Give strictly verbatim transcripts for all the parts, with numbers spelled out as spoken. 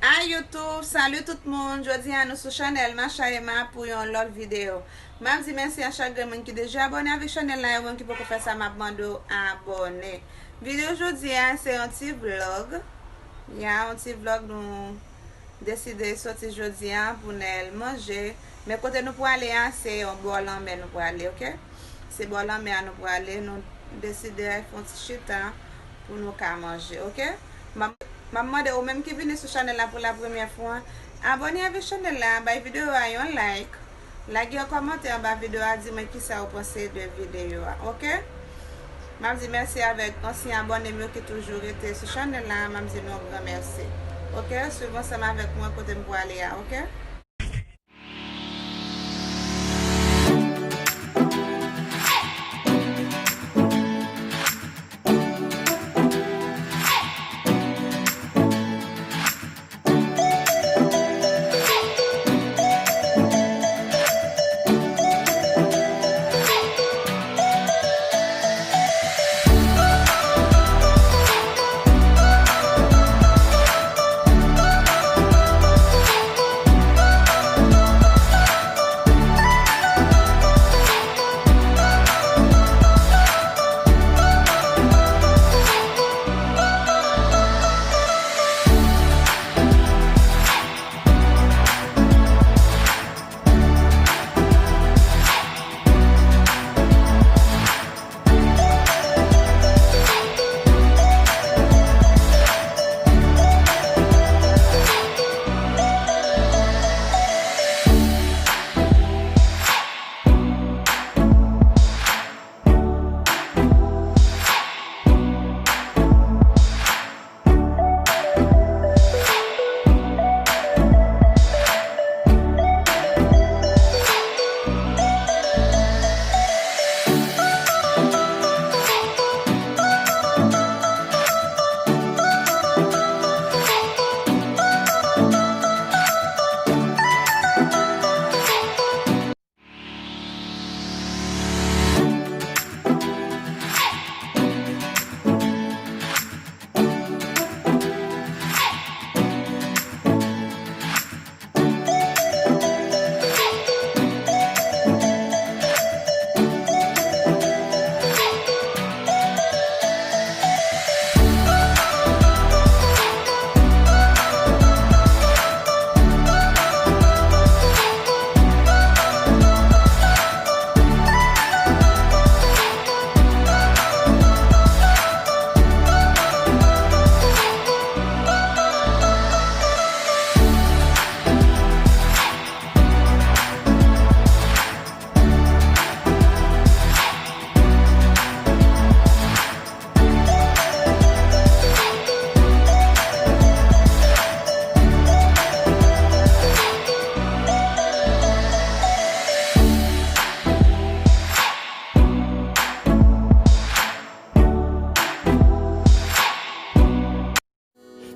Hi YouTube, salut tout moun. Jodi a nou sou chanèl Macha Emma pou yon lòt videyo. M ap di mèsi a chak grenn moun ki deja abòne avèk chanèl la, e ou menm ki poko fè sa, m ap mande w abòne. Videyo jodi a se yon ti vlog. Ya, yon ti vlog nou deside soti jodi a pou n al manje. Men kote nou prale a, se yon bò lanmè nou prale, oke? Se bò lanmè a nou prale, nou deside fè yon ti chita pou nou ka manje, oke? M ap, m ap mande ou menm ki vini sou chanèl la pou la premyè fwa, abòne avèk chanèl la, bay videyo a yon like, lage yon kòmantè anba videyo a, di mwen kisa ou panse de videyo a, oke? M ap di mèsi avèk ansyen abòne m yo ki toujou rete sou chanèl la, m ap di nou yon gran mèsi. Oke, swiv ansanm avèk mwen kote m prale a, oke?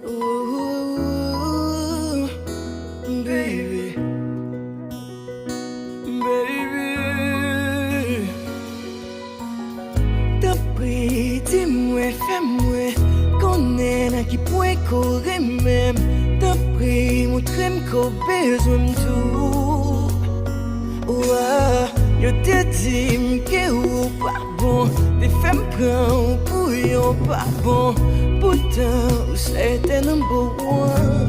Ooh, baby, baby. Tanpri, di mwen, fè mwen konnen nan ki pwen ke w renmen m. Tanpri, montre m ke w bezwen m tou. Wa, yo te di m ke ou pa bon, te fè m pran ou pou yon pa bon. Poutan, ou se te number one.